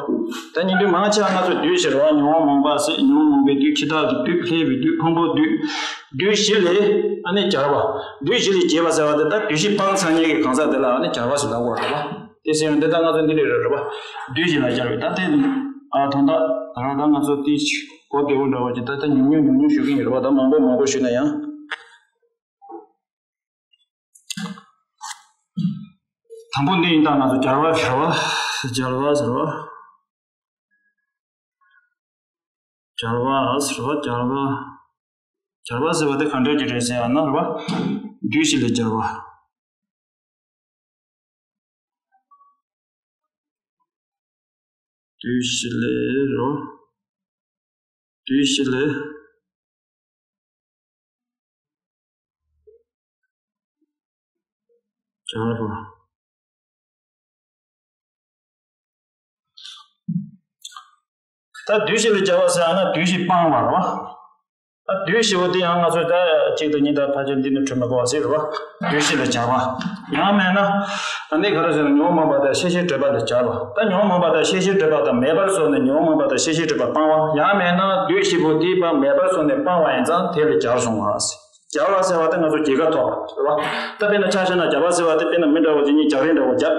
ད་ཉིན་དུས་མང་ཆེ་བ་ང་ཚོ་བདུད་བཞི་རེད་བ། ཉོན་མོངས་པ་ཟེར། ཉོན་མོངས་པའི་བདུད། འཆི་བདག་གི་བདུད། ལྷའི་བུའི་བདུད། ཕུང་པོའི་བདུད། བདུད་བཞི་ལས་ཨ་ནི་རྒྱལ་བ། བདུད་བཞི་ལས་རྒྱལ་བ་ཟེར་བ་དེ་ད་བདུད་བཞི་སྤངས་ཚར་མཁན་གྱི་གང་ཟག་དེ་ལ་ཨ་ནི་རྒྱལ་བ་ཟེར་ལབ་དགོས་རེད་བ། དེ་ཟེར་ཡོང་དུས་ད་ང་ཚོ་འདི་རེད་རེད་བ། བདུད་བཞི་ལ་རྒྱལ་བའི། ད་དེ་ཨ་དོན་དག་ད་རང་ད་ང་ཚོ་དེ་གོ་བདེ་བོ་འདྲ་བ་ཅིག་ད་ད་ཉུང་ཉུང་ཉུང་ཉུང་ཞུ་གི་ཡིན་རེད་བ། ད་མང་པོ་མང་པོ་ཞུས་ན་ཡང་། དང་པོ་འདི་ཡིན། ད་ང་ཚོ་རྒྱལ་བ་ཟེར་བ། རྒྱལ་བ་ཟེར་བ། རྒྱལ་བ་ཟེར་བ། རྒྱལ་བ། རྒྱལ་བ་ཟེར་བ་དེ་ག་འདྲ་ཅིག་རེད་ཟེར་ཡ་ན་རེད་བ། བདུད་བཞི་ལས་རྒྱལ་བ། བདུད་བཞི་ལས་རོ། བདུད་བཞི་ལས་རྒྱལ་བ། ད་བདུད་བཞི་ལས་རྒྱལ་བ་ཟེར་ཡ་ན་བདུད་བཞི་སྤངས་པ་རེད་བ། ད་བདུད་བཞི་པོ་དེ་ཡང་ང་ཚོས་ད་གཅིག་དང་གཉིས་དང་ཕལ་ཆེར་འདི་ནས་འཕྲོས་མི་དགོས་པ་ཞིག་རེད་བ། བདུད་བཞི་ལས་རྒྱལ་བ། ཡང་མེད་ན། ཨ་ནི་ག་རེ་ཟེར་ན། ཉོན་མོངས་པ་དང་ཤེས་བྱའི་སྒྲིབ་པ་ལས་རྒྱལ་བ། ད་ཉོན་མོངས་པ་དང་ཤེས་བྱའི་སྒྲིབ་པ་དང་མེད་པར་བཟོས་ནས་ཉོན་མོངས་པ་དང་ཤེས་བྱའི་སྒྲིབ་པ་སྤང་བ། ཡང་མེད་ན་བདུད་བཞི་པོ་དེ་ཕར་མེད་པར་བཟོས་ནས་སྤང་བ་ཡིན་ཙང་དེ་ལས་རྒྱལ་སོང་བ། སྦྱར་བ་ཟེར་བ་དེ་ང་ཚོ་རྒྱལ་ཁ་ཐོབ་པ་རེད་བ། ད་དཔེར་ན་ཆ་བཞག་ན་སྦྱར་བ་ཟེར་བ་དེ་དཔེར་ན་མི་འདྲ་བོ་ཅིག་གཉིས་རྒྱག་རེས་འདྲ་བོ་རྒྱག་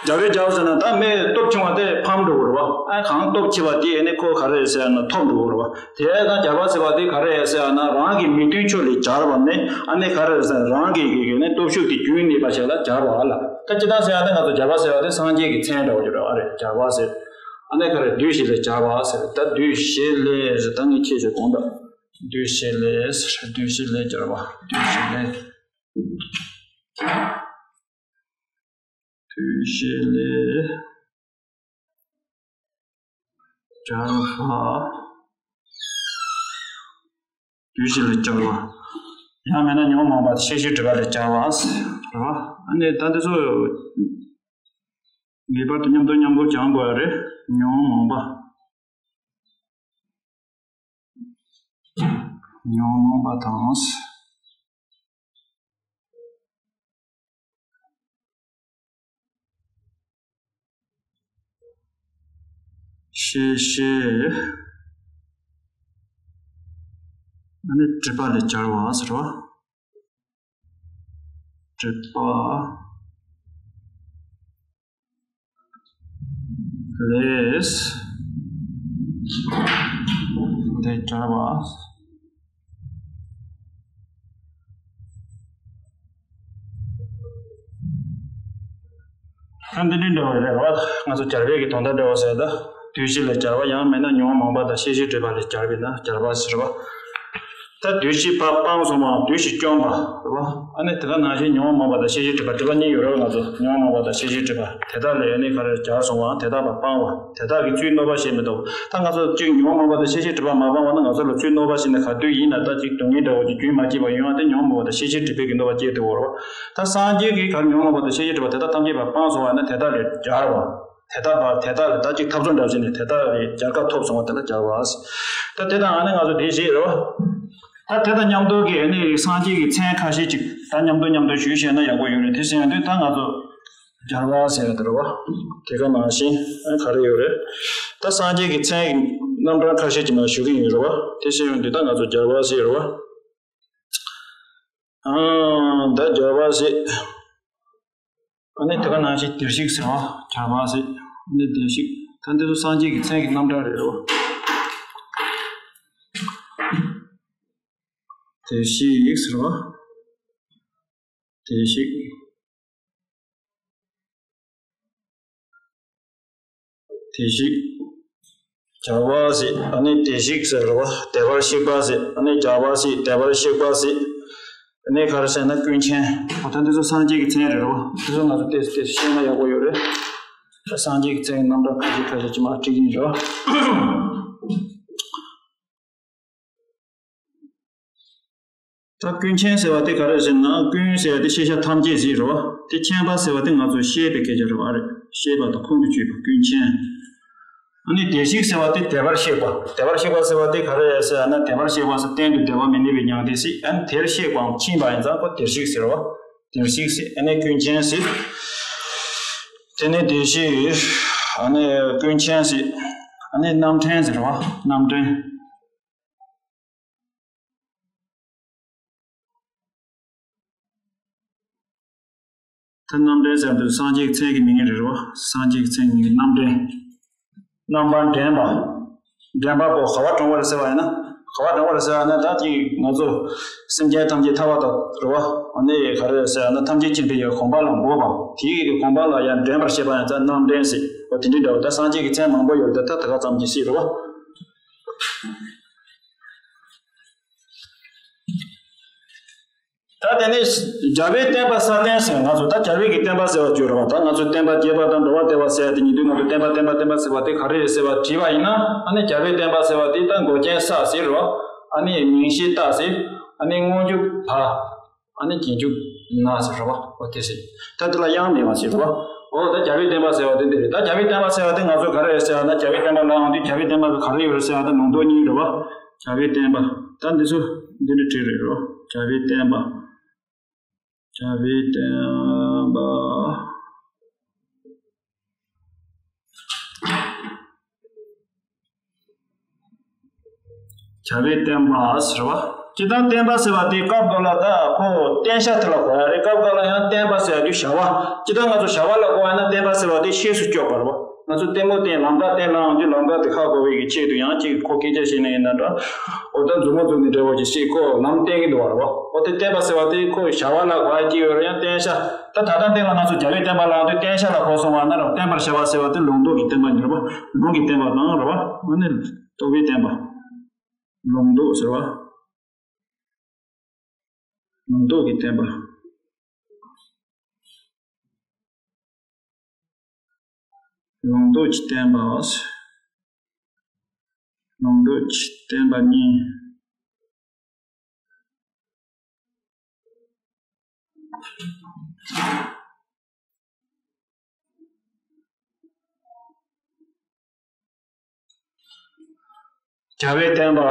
རྒྱག་རེས་རྒྱག་ཟེར་ན་ད་མི་སྟོབས་ཆུང་བ་དེ་ཕམ་འགྲོ་གི་རེད་བ། ཨ་གང་སྟོབས་ཆེ་བ་དེ་ཨ་ནི་ཁོ་ག་རེ་ཟེར་ན་ཐོབ་འགྲོ་གི་རེད་བ། དེ་ཡང་ད་སྦྱར་བ་ཟེར་བ་དེ་ག་རེ་ཟེར་ན་རང་གི་མི་མཐུན་ཕྱོགས་ལས་སྦྱར་བ་ནི་ཨ་ནི་ག་རེ་ཟེར་ན་རང་གི་གི་གི་ནི་སྟོབས་ཤུགས་དེ་རྒྱུན་གནས་པ་ཞིག་ལ་སྦྱར་བ་ལ། ད་ཅི་ལྟར་ཟེར་ཡང་ད་ང་ཚོ་སྦྱར་བ་ཟེར་བ་དེ་སངས་རྒྱས་ཀྱི་མཚན་འདྲ་བོ་ཅིག་རེད་བ། ཨ་རེད་སྦྱར་བ་ཟེར། ཨ་ནི་ག་རེ་བདུད་བཞི་ལས་སྦྱར་བ་ཟེར། ད་བདུད་བཞི་ལས་ཟེར་ད་ངས་ཁྱེད་ཚོས་དགོངས་དག་བདུད་བཞི་ལས་ཟེར་བདུད་བཞི་ལས་སྦྱར་བ། བདུད་བཞི་ལས། བདུད་བཞི་ལས་སྦྱར་བ། བདུད་བཞི་ལས་སྦྱར་བ། ཡང་མིན་ན་ཉོན་མོངས་པ་དང་ཤེས་བྱའི་སྒྲིབ་པ་ལས་སྦྱར་བ་ཟེར་བ། ཨ་ནི་ད་འདི་ཚོ་ངེས་པར་དུ་མཉམ་དུ་མཉམ་པོ་སྦྱང་དགོས་ཡ་རེད། ཉོན་མོངས་པ། ཉོན་མོངས་པ་དང་། ཤེས་བྱའི། ཨ་ནི་སྒྲིབ་པ་ལས་སྦྱར་བ་ཟེར་བ། སྒྲིབ་པ་ལས་འདི་སྦྱར་བ། ད་འདི་འདྲའི་འདྲ་བ་རེད་བ། ང་ཚོ་སྦྱར་བའི་གི་དོན་དག་འདྲ་བ་ཟེར་ད། བདུད་བཞི་ལས་སྦྱར་བ་ཡང་མིན་ན་ཉོན་མོངས་པ་དང་ཤེས་བྱའི་སྒྲིབ་པ་ལས་སྦྱར་བས་ན་སྦྱར་བ་ཟེར་བ། ད་བདུད་བཞི་ཕར་སྤངས་སོང་བའམ་བདུད་བཞི་བཅོམ་པ་རེད་བ། ཨ་ནི་དེ་ག་ནང་བཞིན་ཉོན་མོངས་པ་དང་ཤེས་བྱའི་སྒྲིབ་པ་སྒྲིབ་པ་གཉིས་ཡོད་རེད་བ། ང་ཚོ་ཉོན་མོངས་པ་དང་ཤེས་བྱའི་སྒྲིབ་པ་དེ་དག་ལས་ཨ་ནི་ག་རེ་སྦྱར་སོང་བའམ་དེ་དག་ལ་སྤངས་པ་དེ་དག་གིས་ཚུར་གནོད་པ་བྱེད་མི་ཐུབ། ད་ང་ཚོ་གཅིག་ཉོན་མོངས་པ་དང་ཤེས་བྱའི་སྒྲིབ་པ་མ་སྤངས་པ་ན་ང་ཚོ་ལ་ཚུར་གནོད་པ་བྱེད་ནས་ག་དུས་ཡིན་ན་ད་གཅིག་སྡུག་བསྔལ་འདྲ་བོ་ཅིག་རྒྱུན་མ་སྐྱེས་པ་ཡོང་བ་དེ་ཉོན་མོངས་པ་དང་ཤེས་བྱའི་སྒྲིབ་པའི་གི་གནོད་པ་སྐྱེལ་ཐུབ་བོར་བ། ད་སངས་རྒྱས་ཀྱིས་ག་རེ་ཉོན་མོངས་པ་དང་ཤེས་བྱའི་སྒྲིབ་པ་དེ་དག་ཐམས་ཅད་པ་སྤངས་སོང་བ་ན་དེ་དག་ལས་སྦྱར་བ། དེ་དག་པ་དེ་དག་ལས་ད་གཅིག་འཐབ་རྩོད་འདྲ་བྱས་ནས་དེ་དག་ལས་སྦྱར་ཁ་ཐོབ་སོང་བ་དེ་ལ་སྦྱར་བ། ད་དེ་དང་ཨ་ནི་ང་ཚོ་དེ་བཞིན་རེད་བ། ད་དེ་དང་མཉམ་དུ་གི་ཨ་ནི་སངས་རྒྱས་ཀྱི་མཚན་ཁ་ཤས་ཅིག་ད་མཉམ་དུ་མཉམ་དུ་ཞུས་བཤད་ན་ཡག་པོ་ཡོད་རེད། དེ་ཟེར་ཡོང་དུས་ད་ང་ཚོ་སྦྱར་བ་ཟེར་ཡ་དེ་རེད་བ། དེ་ག་ནང་བཞིན་ཨ་ག་རེ་ཡོད་རེད། ད་སངས་རྒྱས་ཀྱི་མཚན་གྱི་རྣམ་གྲངས་ཁ་ཤས་ཅིག་མར་ཞུ་གི་ཡིན་རེད་བ། དེ་ཟེར་ཡོང་དུས་ད་ང་ཚོ་སྦྱར་བ་ཟེར་རེད་བ། ཨང་། ད་སྦྱར་བ་ཟེར། ཨ་ནི་དེ་ག་ནང་བཞིན་བདེར་གཤེགས་ཟེར་བ། སྦྱར་བ་ཟེར། ཨ་ནི་བདེར་གཤེགས། ད་འདི་ཚོ་སངས་རྒྱས་ཀྱི་མཚན་གྱི་རྣམ་གྲངས་རེད་རོ། བདེར་གཤེགས་ཟེར་བ། བདེར་གཤེགས། བདེར་གཤེགས། སྦྱར་བ་ཟེར། ཨ་ནི་བདེར་གཤེགས་ཟེར་རེད་བ། བདེ་བར་གཤེགས་པ་ཟེར། ཨ་ནི་སྦྱར་བ་ཟེར། བདེ་བར་གཤེགས་པ་ཟེར། ཨ་ནི་ག་རེ་ཟེར་ན་ཀུན་མཁྱེན། འོ་ད་འདི་ཚོ་སངས་རྒྱས་ཀྱི་མཚན་རེད་རེད་བ། འདི་ཚོ་ང་ཚོ་ཏོག་ཙམ་ཏོག་ཙམ་ཤེས་ན་ཡག་པོ་ཡོད་རེད། ད་སངས་རྒྱས་ཀྱི་མཚན་གྱི་རྣམ་གྲངས་ཁ་ཤས་ཁ་ཤས་ཅིག་མར་བྲིས་ཀྱི་ཡིན་རེད་བ། ད་ཀུན་མཁྱེན་ཟེར་བ་དེ་ག་རེ་ཟེར་ན། ཀུན་ཟེར་བ་དེ་ཤེས་བྱ་ཐམས་ཅད་ཟེར་རེད་བ། དེ་མཁྱེན་པ་ཟེར་བ་དེ་ང་ཚོ་ཤེས་པའི་སྐད་ཆ་རེད་བ། རེད། ཤེས་པ་དང་ཁོང་དུ་ཆུད་པ་ཀུན་མཁྱེན། ཨ་ནི་བདེར་གཤེགས་ཟེར་བ་དེ་བདེ་བར་གཤེགས་པ། བདེ་བར་གཤེགས་པ་ཟེར་བ་དེ་ག་རེ་ཟེར་ན། བདེ་བར་གཤེགས་པ་ཟེར་གཏན་དུ་བདེ་བ་མི་གནས་པའི་མྱང་འདས་ཟེར། ཨ་ནི་དེར་གཤེགས་པའམ་ཕྱིན་པ་ཡིན་ཙང་ཁོ་བདེར་གཤེགས་ཟེར་བ། བདེར་གཤེགས་ཟེར། ཨ་ནི་ཀུན་མཁྱེན་ཟེར། དེ་ནས་བདེར་གཤེགས། ཨ་ནི་ཀུན་མཁྱེན་ཟེར། ཨ་ནི་རྣམ་འདྲེན་ཟེར་བ། རྣམ་འདྲེན། ད་རྣམ་འདྲེན་ཟེར་དུས་སངས་རྒྱས་ཀྱི་མཚན་གྱི་མིང་རེད་རོ། སངས་རྒྱས་ཀྱི་མཚན་གྱི་མིང་རྣམ་འདྲེན། རྣམ་པར་འདྲེན་པ། འདྲེན་པ་པོ་ག་པར་འགྲོ་བ་རེད་ཟེར་བ་ཡིན་ན། ག་པར་འགྲོ་བ་རེད་ཟེར་བ་ཡིན་ན། ད་ཅིག་ང་ཚོ་སེམས་ཅན་ཐམས་ཅད་ཐར་པ་དང་རེད་བ། ཨ་ནི་ག་རེ་ཟེར་ན། ཐམས་ཅད་མཁྱེན་པའི་གོ་འཕང་ལ་འགོད་པ། དེའི་གོ་འཕང་ལ་ཡང་འདྲེན་པར་བྱེད་པ་ཡང་ད་རྣམ་འདྲེན་ཟེར་བ་དེ་འདྲ་འདྲ་བོ། ད་སངས་རྒྱས་ཀྱི་མཚན་མང་པོ་ཡོད་རེད། ད་ད་ག་ཙམ་གྱིས་སྲིད་རེད་བ། ད་དེ་ནས་རྒྱལ་བའི་བསྟན་པ་སྲ་བརྟན་ཟེར། ང་ཚོ་ད་རྒྱལ་བའི་གི་བསྟན་པ་ཟེར་བ་བརྗོད་རེད་བ། ད་ང་ཚོ་བསྟན་པ་རྒྱས་པ་དང་འགྲོ་བ་བདེ་བ་ཟེར་ཡ་དེ་ཉིད་དུ་ང་ཚོ་བསྟན་པ་བསྟན་པ་བསྟན་པ་ཟེར་བ་དེ་ག་རེ་རེད་ཟེར་བ་དྲིས་པ་ཡིན་ན། ཨ་ནི་རྒྱལ་བའི་བསྟན་པ་ཟེར་བ་དེ་ད་མགོ་ཅན་ས་ཟེར་རེད་བ། ཨ་ནི་མིང་གཞི་ཏ་ཟེར། ཨ་ནི་སྔོན་འཇུག་བ། ཨ་ནི་རྗེས་འཇུག་ན་ཟེར་རེད་བ། འོ་དེ་ཟེར། ད་དེ་ལ་དབྱངས་མེད་པ་ཟེར་རེད་བ། འོ་ད་རྒྱལ་བའི་བསྟན་པ་ཟེར་བ་དེ་འདི་རེད། ད་རྒྱལ་བའི་བསྟན་པ་ཟེར་བ་དེ་ང་ཚོ་ག་རེ་རེད་ཟེར་བ་ན། རྒྱལ་བའི་བསྟན་པ་ལ་ཡོང་དུས་རྒྱལ་བའི་བསྟན་པ་ལ་ག་རེ་ཡོད་རེད་ཟེར་བ་ད་ལུང་རྟོགས་གཉིས་རེད་བ། རྒྱལ་བའི་བསྟན་པ། ད་འདི་ཚོ་འདི་འདྲ་བྲིས་རེད་རོ། རྒྱལ་བའི་བསྟན་པ། རྒྱལ་བའི་བསྟན་པ། རྒྱལ་བའི་བསྟན་པ་ཟེར་བ། སྤྱིར་བཏང་བརྟན་པ་ཟེར་བ་དེ་སྐབས་འགའ་ལ་ད་ཁོ་བརྟན་ཤ་དེ་ལ་གོ་ཡ་རེད། སྐབས་འགའ་ལ་ཡང་བརྟན་པ་ཟེར་ཡ་དེ་བྱ་བ། སྤྱིར་བཏང་ང་ཚོ་བྱ་བ་ལ་གོ་བ་ན་བརྟན་པ་ཟེར་བ་དེ་ཤེས་སུ་སྐྱོབ་པ་རེད་བ། ང་ཚོ་ལྟད་མོ་བསྟན་ལམ་ཁ་བསྟན་ལའང་དེ་ལམ་ཁ་དེ་ཁ་གོ་བའི་གི་ཆེད་དུ་ཡང་ཅིག་ཁོ་སྐད་ཆ་བཤད་ནས་ཡིན་ན་འདྲ། འོ་ད་མཛུབ་མོ་བཙུགས་ནས་འདྲ་བོ་ཅིག་བཤད་ཁོ་ལམ་བསྟན་གི་འདུག་བ་རེད་བ། འོ་དེ་བརྟན་པ་ཟེར་བ་དེ་ཁོ་བྱ་བ་ལ་གོ་ཡ་ཅིག་ཡོད་རེད། ཡང་བརྟན་ཤ། ད་ད་ལྟ་འདི་ལ་ང་ཚོ་རྒྱལ་བའི་བསྟན་པ་ལའང་དེ་བརྟན་ཤ་ལ་གོ་སོང་བ་ན་ར། བརྟན་པར་བྱ་བ་ཟེར་བ་དེ་ལུང་རྟོགས་ཀྱི་བསྟན་པ་ཡིན་རེད་བ། ལུང་གི་བསྟན་པ་དང་རེད་བ། ཨ་ནི་རྟོགས་པའི་བསྟན་པ། ལུང་རྟོགས་ཟེར་བ། ལུང་རྟོགས་ཀྱི་བསྟན་པ། ལུང་རྟོགས་ཀྱི་བསྟན་པ། ལུང་རྟོགས་ཀྱི་བསྟན་པ་གཉིས། རྒྱལ་བའི་བསྟན་པ།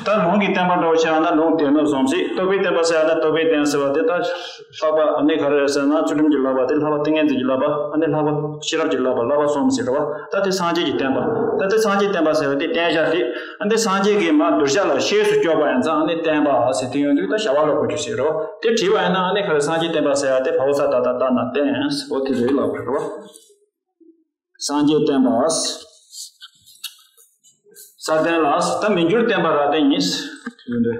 ད་ལུང་གི་བསྟན་པ་འདྲ་བོ་བྱས་ན་ལུང་སྡེ་སྣོད་གསུམ་ཞིག་རྟོགས་པའི་བསྟན་པ་ཟེར་ཡ་ན་རྟོགས་པའི་བསྟན་ཟེར་བ་དེ་ད་ལྷག་པ་ཨ་ནི་ག་རེ་ཟེར་ན་ཚུལ་ཁྲིམས་ཀྱི་བསླབ་པ་དེ། ལྷག་པ་ཏིང་ངེ་འཛིན་གྱི་བསླབ་པ། ཨ་ནི་ལྷག་པ་ཤེས་རབ་ཀྱི་བསླབ་པ། བསླབ་པ་གསུམ་ཟེར་བ། ད་དེ་སངས་རྒྱས་ཀྱི་བསྟན་པ། ད་དེ་སངས་རྒྱས་བསྟན་པ་ཟེར་བ་དེ་བསྟན་བྱ་དེ། ཨ་ནི་སངས་རྒྱས་ཀྱི་མ་གདུལ་བྱ་ལ་ཤེས་སུ་སྐྱོབ་པ་ཡིན་ཙང་ཨ་ནི་བསྟན་པ་ཟེར་དེ་ཡོང་དུས་ད་བྱ་བ་ལ་གོ་རྒྱུ་ཟེར་རོ། དེ་བྲིས་པ་ཡིན་ན་ཨ་ནི་ག་རེ་སངས་རྒྱས་བསྟན་པ་ཟེར་བ་དེ་བའོ་ས་ད་ད་ད་ན་བསྟན་ཟེར་བ་དེ་རེད་ལབ་རོ། སངས་རྒྱས་བསྟན་པ། ས་བསྟན་ལ། ད་མི་འགྱུར་བསྟན་པ་ར་བསྟན་ཡིན། དེ་འདྲ།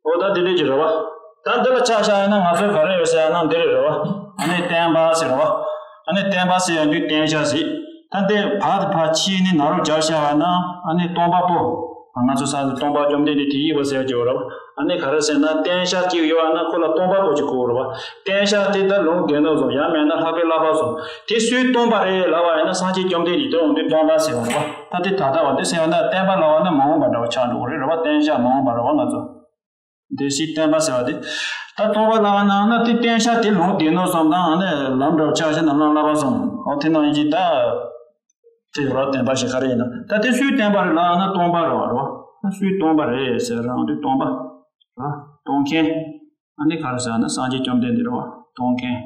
འོ་ད་འདི་འདྲ་ཅིག་རེད་བ། ད་འདི་ལ་ཆ་བཞག་ཡིན་ན་ང་ཚོའི་ག་རེ་ཡོད་ཟེར་ཡ་ན་འདི་རེད་རེད་བ། ཨ་ནི་བསྟན་པ་ཟེར་རེད་བ། ཨ་ནི་བསྟན་པ་ཟེར་ཡ་འདི་བསྟན་བྱ་ཟེར། ད་འདི་བ་དེ་ཕར་ཕྱིས་ནི་ན་རོ་སྦྱར་བཞག་ཡ་ན་ཨ་ནི་སྟོང་པ་པོ། ང་ཚོ་ས་ཟེར་སྟོང་པ་བཅོམ་ལྡན་འདས་དེ་ཡི་བ་ཟེར་གྱི་ཡོད་རེད་བ། ཨ་ནི་ག་རེ་ཟེར་ན་བསྟན་བྱ་གཅིག་ཡོད་ཨ་ན་ཁོ་ལ་སྟོང་པ་པོ་གཅིག་གོ་རེད་བ། བསྟན་བྱ་དེ་ད་ལུང་སྡེ་སྣོད་གསུམ་ཡང་མེད་ན་ལྷག་པའི་བསླབ་པ་གསུམ་དེ་སུས་སྟོང་པ་རེད་ལབ་པ་ཡིན་ན་སངས་རྒྱས་བཅོམ་ལྡན་འདས་དེ་འོང་དུས་སྟོང་པ་ཟེར་བ་རེད་བ། ད་དེ་ད་ལྟ་བ་དེ་ཟེར་བ་ན་བསྟན་པ་ལབ་པ་ན་མ་འོངས་པ་འདྲ་བ་ཆགས་འགྲོ་གི་རེད་རེད་བ། བསྟན་བྱ་མ་འོངས་པ་རེད་བ་ང་ཚོ། དེ་སྲིད་བསྟན་པ་ཟེར་བ་དེ། ད་སྟོང་པ་ལབ་པ་ན་ན་དེ་བསྟན་བྱ་དེ་ལུང་སྡེ་སྣོད་གསུམ་དང་ཨ་ནི་ལམ་འདྲ་བ་ཆགས་ཤེ་ན་ལམ་བསླབ་པ་གསུམ། འོ་དེ་ནང་བཞིན་ད། དེ་རོ་བསྟན་པ་ཞིག་ག་རེ་ཡིན་ན། ད་དེ་སུས་བསྟན་པ་རེད་ལབ་ན་སྟོང་པ་རེད་བ་རོ། ད་སུས་སྟོང་པ་རེད་ཟེར་རང་དུས་སྟོང་པ། ར། སྟོང་མཁན། ཨ་ནི་ག་རེ་ཟེར་ན་སངས་རྒྱས་བཅོམ་ལྡན་འདས་རེད་བ། སྟོང་མཁན།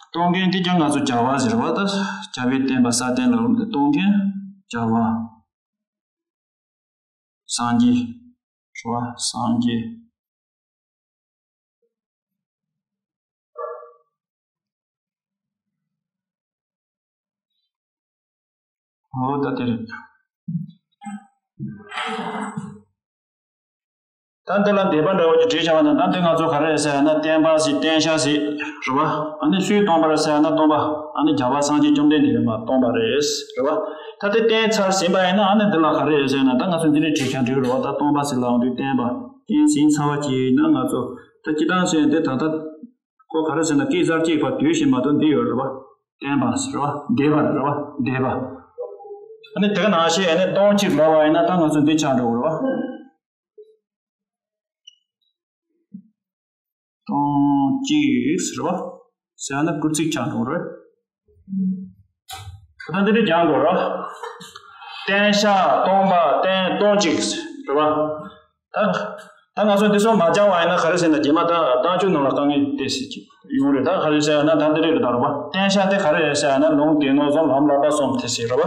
སྟོང་མཁན་དེ་ཀྱང་ང་ཚོ་རྒྱལ་བ་ཟེར་བ་ད། རྒྱལ་བའི་བསྟན་པ་ས་བསྟན་ལ་ལུང་དེ་སྟོང་མཁན། རྒྱལ་བ། སངས་རྒྱས། རེད་བ། སངས་རྒྱས། འོ་ད་དེ་རེད། ད་འདི་ལ་འདས་པ་འདྲ་བོ་ཅིག་བྲིས་བྱ་བ་ན་ད་འདི་ང་ཚོ་ག་རེ་རེད་ཟེར་ན་བསྟན་པ་ཟེར་བསྟན་བྱ་ཟེར་རེད་བ། ཨ་ནི་སུས་སྟོང་པ་རེད་ཟེར་ན་སྟོང་པ། ཨ་ནི་རྒྱལ་བ་སངས་རྒྱས་བཅོམ་ལྡན་འདས་ཀྱིས་མ་སྟོང་པ་རེད་རེད་བ། ད་དེ་བསྟན་ཚར་ཟིན་པ་ཡིན་ན་ཨ་ནི་འདི་ལ་ག་རེ་རེད་ཟེར་ན་ད་ང་ཚོ་འདི་ནས་བྲིས་ཀྱང་འགྲིག་རེད་བ། ད་སྟོང་པ་ཟེར་ལབ་དུས་བསྟན་པ་བསྟན་ཟིན་ཚར་བ་ཅིག་ཡིན་ན་ང་ཚོ་ད་སྤྱིར་བཏང་ཟེར་ཡ་འདི་ད་ལྟ། ཁོ་ག་རེ་ཟེར་ན་སྐད་གསར་གཅིག་པ་དུས་བཞིན་མ་གཏོགས་འདི་ཡོད་རེད་བ། བསྟན་པ་ཟེར་བ་འདས་པ་རེད་བ། འདས་པ། ཨ་ནི་དེ་ག་ནང་བཞིན་ཨ་ནི་སྟོང་གཅིག་ལབ་པ་ཡིན་ན་ད་ང་ཚོ་འདི་ཆགས་འགྲོ་གི་རེད་བ། སྟོང་གཅིག་ཟེར་བ། ཟེར་ན་སྐུལ་ཚིག་ཆགས་འགྲོ་གི་རེད། ད་འདི་འདྲ་སྦྱང་དགོས་རེད། བསྟན་བྱ་སྟོང་པ་བསྟན་སྟོང་གཅིག་རེད་བ། ད། ད་ང་ཚོ་འདི་ཚོ་མ་སྦྱང་བ་ཡིན་ན་ག་རེ་ཟེར་ན་རྗེས་མ་ད་རྟགས་འཇུག་ནང་ལ་དཀའ་ངལ་དེ་ཟེར་གྱི་ཡོང་རེད། ད་ག་རེ་ཟེར་ན་ད་འདི་རེད་ད་རེད་བ། བསྟན་བྱ་དེ་ག་རེ་རེད་ཟེར་ན་ལུང་སྡེ་སྣོད་གསུམ་ལམ་བསླབ་པ་གསུམ་དེ་ཟེར་རེད་བ།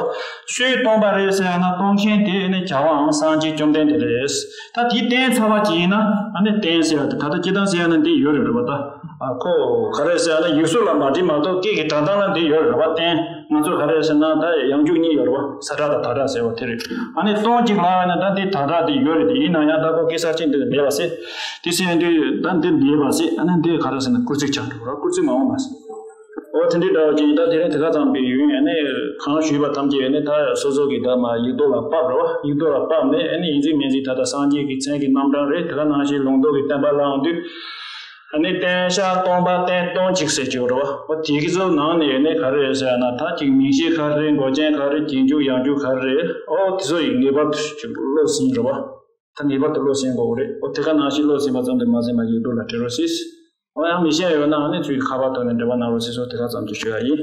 སུས་སྟོང་པ་རེད་ཟེར་ན་སྟོང་མཁན་དེ་ནི་རྒྱལ་བའམ་སངས་རྒྱས་བཅོམ་ལྡན་འདས་རེད། ད་དེ་བསྟན་ཚར་བ་ཅིག་ཡིན་ན་ཨ་ནི་བསྟན་ཟེར་བ་དེ་ད་ལྟ་སྤྱིར་བཏང་ཟེར་ཡ་ན་འདི་ཡོད་རེད་རེད་བ་ད། ཨ་ཁོ་ག་རེ་ཟེར་ན་ཡིག་གཟུགས་ལ་མ་བྲིས་མ་གཏོགས་སྐད་ཀྱི་སྒྲ་གདངས་ལ་འདི་ཡོད་རེད་བ། བསྟན་ང་ཚོ་ག་རེ་ཟེར་ན་ད་ཡང་འཇུག་གཉིས་ཡོད་རེད་བ། ས་སྒྲ་དང་བརྡ་སྒྲ་ཟེར་བ་དེ་རེད། ཨ་ནི་སྟོང་གཅིག་ལབ་ཡ་ན་ད་འདི་བརྡ་སྒྲ་འདི་ཡོད་རེད་དེ་ཡིན་ན་ཡང་ད་ཁོ་སྐད་གསར་ཅན་འདི་ལ་མེད་པ་ཟེར། དེ་ཟེར་དུས་ད་འདི་མེད་པ་ཟེར། ཨ་ནི་འདི་ག་རེ་ཟེར་ན་སྐུལ་ཚིག་ཆགས་འགྲོ་ར། སྐུལ་ཚིག་མ་འོངས་པ་ཟེར། འོ་དེ་འདྲའི་འདྲ་བ་ཅིག་ཡིན། ད་དེ་རིང་དེ་ག་ཙམ་པའི་ཡུན་ཨ་ནི་གང་ཞུས་པ་ཐམས་ཅད་ཨ་ནི་ད་སོ་སོ་གི་ད་མ་ཡིག་ཐོག་ལ་ཕབ་ར་བ། ཡིག་ཐོག་ལ་ཕབ་ནས་ཨ་ནི་ཡིན་གཅིག་མིན་གཅིག་ད་ལྟ་སངས་རྒྱས་ཀྱི་མཚན་གྱི་རྣམ་གྲངས་རེད། དེ་ག་ནང་བཞིན་ལུང་རྟོགས་ཀྱི་བསྟན་པ་ལ་འོང་དུས། ཨ་ནི་བསྟན་བྱ་སྟོང་པ་བསྟན་སྟོང་གཅིག་ཟེར་གྱི་ཡོད་རེད་བ། འོ་དེ་གི་ཚོ་ནང་ནས་ནི་ག་རེ་རེད་ཟེར་ན་ད་ཅིག་མིང་གཞི་ག་རེ་རེད། མགོ་ཅན་ག་རེ་རེད། རྗེས་འཇུག་ཡང་འཇུག་ག་རེ་རེད། འོ་དེ་ཚོ་ཡིག་ངེས་པར་དུ་ཅིག་བློ་ཟིན་རེད་བ། ད་ངེས་པར་དུ་བློ་ཟིན་དགོས་རེད། འོ་དེ་ག་ནང་བཞིན་བློ་ཟིན་པ་ཙམ་དུ་མ་ཟིན་པ་ཡིག་ཐོག་ལ་བྲིས་རོགས་ཞེས། འོ་ཡང་མི་ཤེས་ཡོད་ན་ཨ་ནི་ཚུར་ཁ་པར་ཐོག་ནས་འབྲེལ་བ་གནང་རོགས་ཞེས་སོགས་དེ་ག་ཙམ་དུ་ཞུ་ཡ་ཡིན།